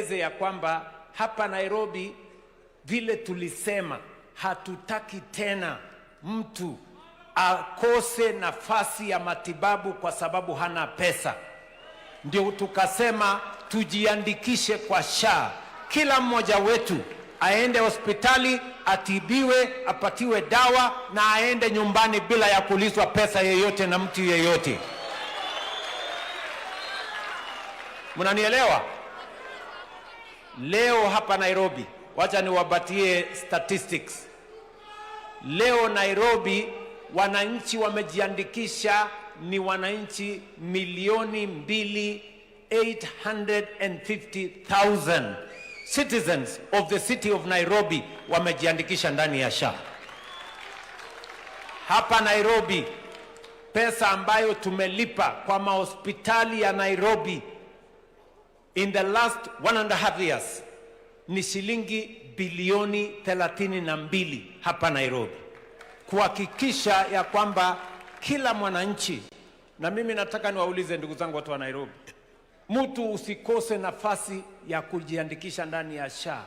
Ya kwamba hapa Nairobi, vile tulisema, hatutaki tena mtu akose nafasi ya matibabu kwa sababu hana pesa. Ndio tukasema tujiandikishe kwa SHA, kila mmoja wetu aende hospitali atibiwe, apatiwe dawa na aende nyumbani bila ya kulizwa pesa yeyote na mtu yeyote. Mnanielewa? Leo hapa Nairobi, wacha niwapatie statistics. Leo Nairobi wananchi wamejiandikisha ni wananchi 2,850,000 citizens of the city of Nairobi wamejiandikisha ndani ya SHA. Hapa Nairobi, pesa ambayo tumelipa kwa mahospitali ya Nairobi in the last 1.5 years ni shilingi bilioni 32 hapa Nairobi, kuhakikisha ya kwamba kila mwananchi. Na mimi nataka niwaulize ndugu zangu watu wa Nairobi, mtu usikose nafasi ya kujiandikisha ndani ya SHA,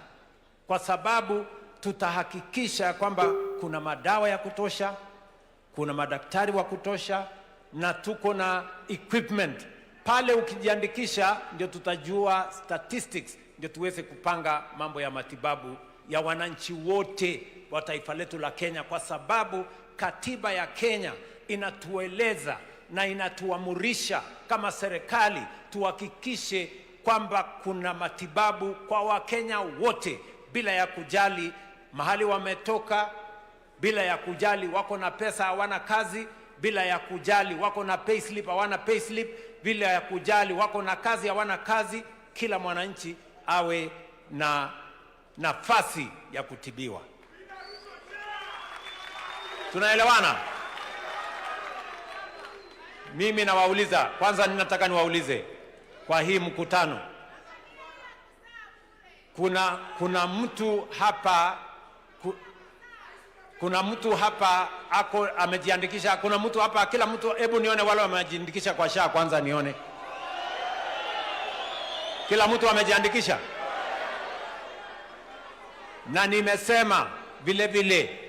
kwa sababu tutahakikisha kwamba kuna madawa ya kutosha, kuna madaktari wa kutosha na tuko na equipment pale. Ukijiandikisha ndio tutajua statistics, ndio tuweze kupanga mambo ya matibabu ya wananchi wote wa taifa letu la Kenya, kwa sababu katiba ya Kenya inatueleza na inatuamurisha kama serikali tuhakikishe kwamba kuna matibabu kwa Wakenya wote bila ya kujali mahali wametoka, bila ya kujali wako na pesa hawana kazi, bila ya kujali wako na payslip hawana payslip, bila ya kujali wako na kazi hawana kazi. Kila mwananchi awe na nafasi ya kutibiwa. Tunaelewana? Mimi nawauliza kwanza, ninataka niwaulize kwa hii mkutano, kuna mtu hapa kuna mtu hapa ako amejiandikisha? Kuna mtu hapa? Kila mtu, hebu nione wale wamejiandikisha kwa SHA kwanza, nione kila mtu amejiandikisha. Na nimesema vile vile